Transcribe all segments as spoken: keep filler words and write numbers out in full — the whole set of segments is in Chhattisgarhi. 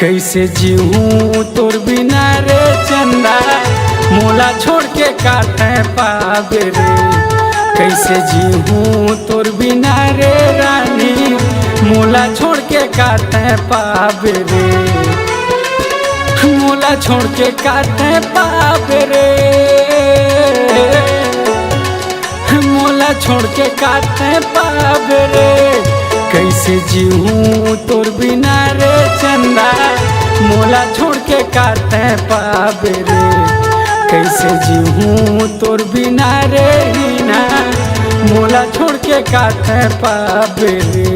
कइसे जीहूँ तोर बिना रे चंदा, मोला छोड़ के का तैं पाबे रे। कइसे जीहूँ तोर बिना रे रानी, मोला छोड़ के का तैं पाबे रे। मोला छोड़ के का तैं पाबे रे। मोला छोड़ के का तैं पाबे रे। कइसे जीहूँ तोर बिना रे चंदा, मोला छोड़ के का तैं पाबे रे। कइसे जीहूँ तोर बिना रे हीना, मोला छोड़ के का तैं पाबे रे।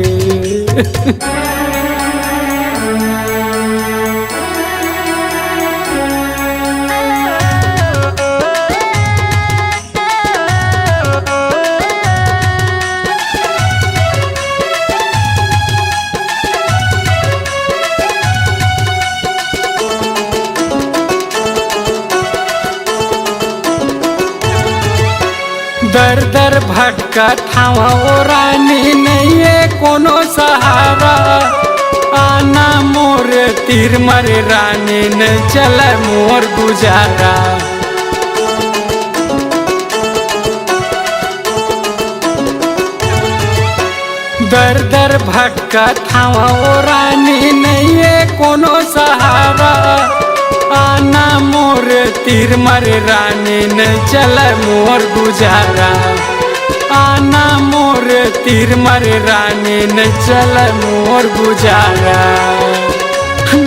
दर दर भटकत हवँ ओ रानी, नइये कोनो सहारा। आना मोर तीर म रे रानी, नइ चलय मोर गुजारा। दर दर भटकत हवँ ओ रानी, नइये कोनो सहारा। आना मोर तीर म रे रानी, नइ चलय मोर गुजारा। आना मोर तीर म रे रानी, नइ चलय मोर गुजारा।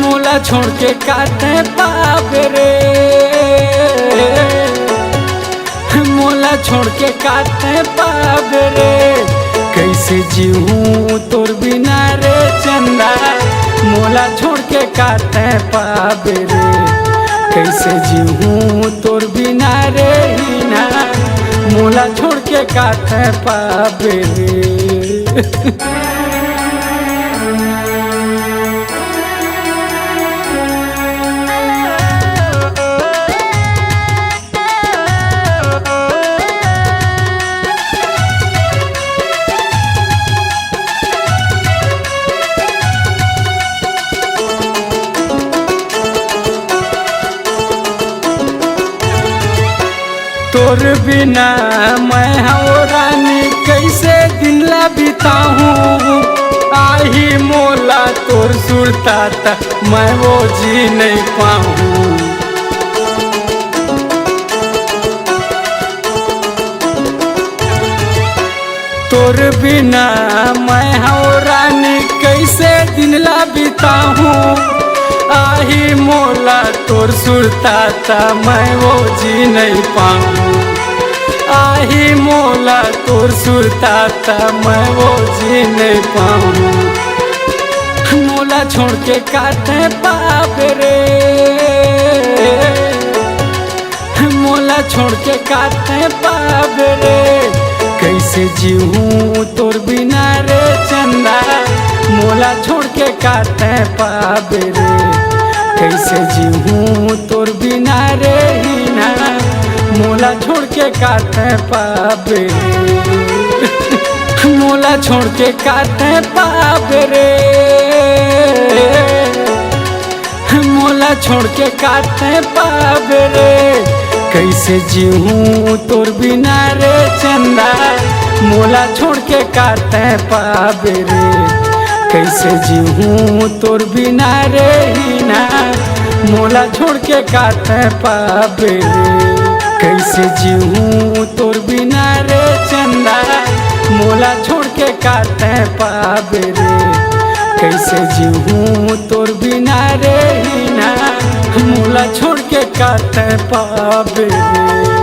मोला छोड़ के का तैं पाबे रे। मोला छोड़ के का तैं पाबे रे। कइसे जीहूँ तोर बिना रे चंदा, मोला छोड़ के का तैं पाबे रे। कइसे जीहूँ तोर बिना रे हीना, मोला छोड़ के का तैं पाबे रे। तोर बिना मैं हव रानी, कइसे दिन ला बिताहूँ। आही मोला तोर सुरता त मैं वो जी नइ पाहूँ। तोर बिना मैं हव रानी, कइसे दिन ला बिताहूँ। आही मोला तोर सुरता त मैं वो जी नइ पाहूँ। आही मोला तोर सुरता त मैं वो जी नइ पाहूँ। मोला छोड़ के का तैं पाबे रे। मोला छोड़ के का तैं पाबे रे। कइसे जीहूँ तोर बिना रे चंदा, मोला छोड़ के का तैं पाबे रे। कइसे जीहूँ तोर बिना रे हीना, मोला छोड़ के का तैं पाबे रे। मोला छोड़ के का तैं पाबे रे। मोला छोड़ के का तैं पाबे रे। कइसे जीहूँ तोर बिना रे चंदा, मोला छोड़ के का तैं पाबे रे। कइसे जीहूँ तोर बिना रे हीना, मोला छोड़ के का तैं पाबे रे। कइसे जीहूँ तोर बिना रे चंदा, मोला छोड़ के का तैं पाबे रे। कइसे जीहूँ तोर बिना रे हीना, मोला छोड़ के का तैं पाबे रे।